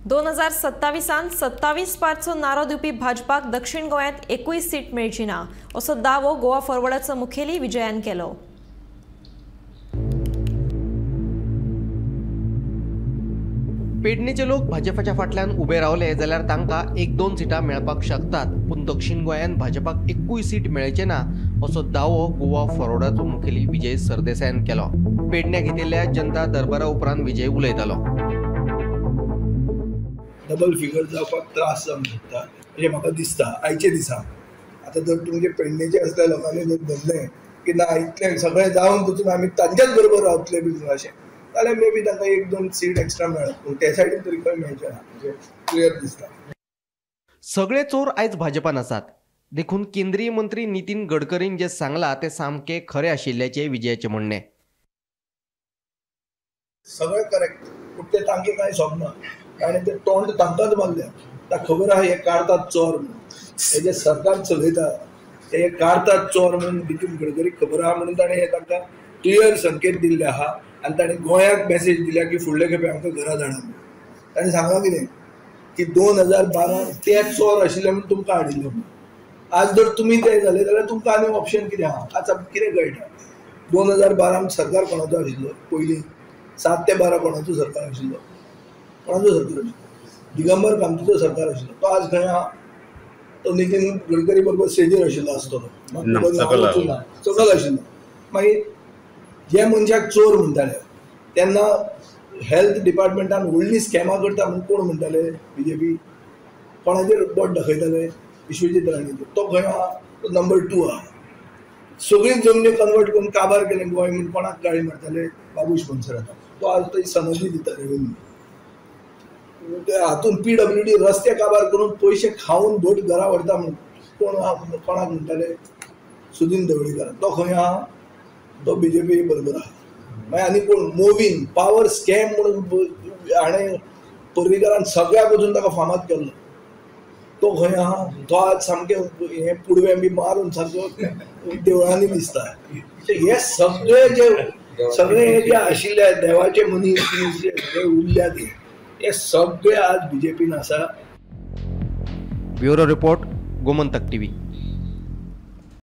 2027 27 पारचो नारो दिवपी भाजपाक दक्षिण गोंयांत एकूय सीट मेळची ना असो दावो गोवा फॉरवर्डाचो मुखेली विजयान केलो. पेडणेचे लोक भाजपाच्या फाटल्यान उबे रावले जाल्यार तांकां 1-2 सिटां मेळपाक शकतात, पूण दक्षिण गोंयांत भाजपाक एकूय सीट मेळचे ना असो दावो गोवा फॉरवर्डाचो मुखेली विजय सरदेसायान केलो. पेडण्या घेतिल्ल्या जनता दरबारा उपरांत विजय उलयतालो. डबल फिगर जावपाक त्रास जावंक शकता अशें म्हाका दिसता आयचे दिसा. आतां जर तुमचे पेडणेचे असल्या लोकांनी जर धरलें की ना इतलें सगळें जावन वचून आमी तांच्याच बरोबर रावतले बी अशें जाल्यार मे बी तांकां 1-2 सीट एक्स्ट्रा मेळत, पूण त्या सायडीन तरी खंय मेळचें ना म्हणजे क्लियर दिसता. सगळे चोर आयज भाजपान आसात, देखून केंद्रीय मंत्री नितीन गडकरीन जे सांगलां तें सामकें खरें आशिल्ल्याचें विजयाचें म्हणणें. सगळें करेक्ट, पूण तें तांकां कांय सोबना आनी ते तोंड तांकांच मारल्या. ताका खबर आहा हे काडतात चोर म्हणून, हे जे सरकार चलयता ते काडतात चोर म्हणून नितीन गडकरीक खबर आहा म्हणून ताणें हे तांकां क्लियर संकेत दिल्ले आहा आनी ताणें गोंयाक मॅसेज दिल्या की फुडले खेपे आमकां घरा धाडा म्हणून. ताणें सांगलां कितें की 2012 ते चोर आशिल्ले म्हणून तुमकां हाडिल्ले म्हणून. आज जर तुमी ते जाले जाल्यार तुमकां आनी ऑप्शन कितें आहा? आज आमकां कितें कळटा 2012 सरकार कोणाचो आशिल्लो? पयलीं 7 ते 12 कोणाचो सरकार आशिल्लो? कोणाचो सरकार आशिल्लो? दिगंबर कामतीचो सरकार आशिल्लो. तो आज खंय आहा? तो नितीन गडकरी बरोबर स्टेजीर आशिल्लो आसतलो, सकल आशिल्लो. मागीर जे मनशाक चोर म्हणटाले तेन्ना हेल्थ डिपार्टमेंटान व्हडली स्कॅमां करता म्हणून कोण म्हणटाले? बीजेपी. कोणाचेर बोट दाखयताले? विश्वजीत राणेचेर. तो खंय आहा? तो नंबर 2 आहा. सगळीं जमनी कन्वर्ट करून काबार केलें गोंय म्हणून कोणाक गाळी मारताले? बाबूश मोन्सेराताक. तो आज थंय सनदी दिता रेवेन्यू. हातून PWD रस्ते काबार करून पयशे खावन भट घरा व्हरता म्हणून कोण कोणाक म्हणटाले? सुदीन ढवळीकर. तो खंय आहा? तो बीजेपी बरोबर आहा. मागीर आनी कोण? मोवीन पावर स्कॅम म्हणून हाणें पर्रीकारान सगळ्याक वचून ताका फामाद केल्लो. तो खंय आहा? तो आज सामकें हें पुडवें बी मारून सारको देवळांनी दिसता. हे सगळे जे सगळे हे जे आशिल्ले देवाचे मनीस जे उरल्या ते हे सगळे आज बीजेपीन आसा. Bureau report, Gomantak TV.